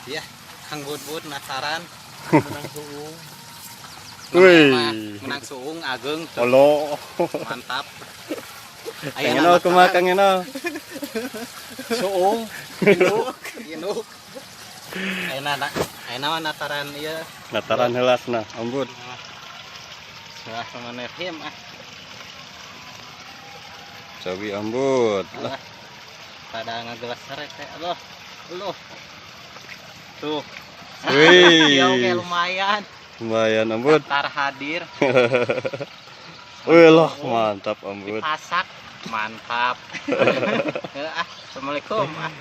Ya, Kang Bud-bud penasaran. Menang suung. Wih. Menang suung ageng tuh. Olo. Mantap. Kang Enol kumaha, Kang Enol? Suung. Induk, induk. Ayeuna na, ayeuna mah nataran ieu. Nataran heulasna, Ambut. Bismillahirrahmanirrahim ah. Cobi, Ambut. Lah, Lah. Pada ngegelas teh. Loh. Loh. Tuh. Wih. Ya oke, lumayan. Lumayan, Ambut. Tar hadir. Wih loh, mantap, Ambut. Dipasak. Mantap. Ya, ah, assalamualaikum. Ah.